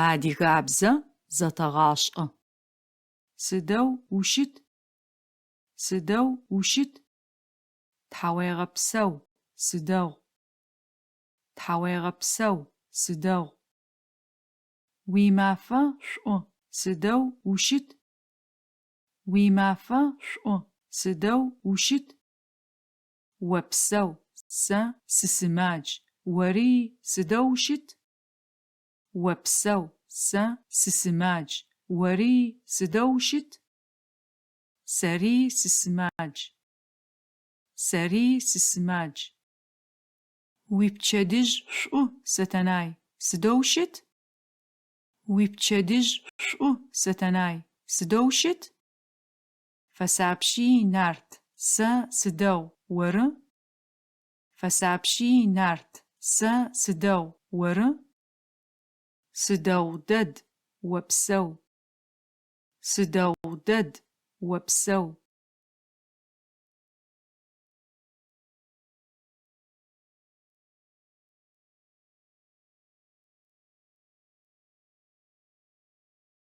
Адыгабзэ зэтэгъашӏэ. Сыдэу ущыт? Сыдэу ущыт? Тхьауегъэпсэу, сыдэгъу. Тхьауегъэпсэу, сыдэгъу. Уимафэ шӏу, сыдэу ущыт? Уимафэ шӏу, сыдэу ущыт? Опсэу, сэ сысымадж, ори сыдэу ущыт? Опсэу, сэ сысымадж, ори сыдэу ущыт? Сэри сысымадж. Сэри сысымадж. Уипчэдыжь шӏу, Сэтэнай, сыдэу ущыт? Уипчэдыжь шӏу, Сэтэнай, сыдэу ущыт? Фэсапщи, нарт, сэ сыдэгъу, оры? Фэсапщи, нарт, сэ сыдэгъу, оры? Сыдэгъу дэд, опсэу. Сыдэгъу дэд, опсэу.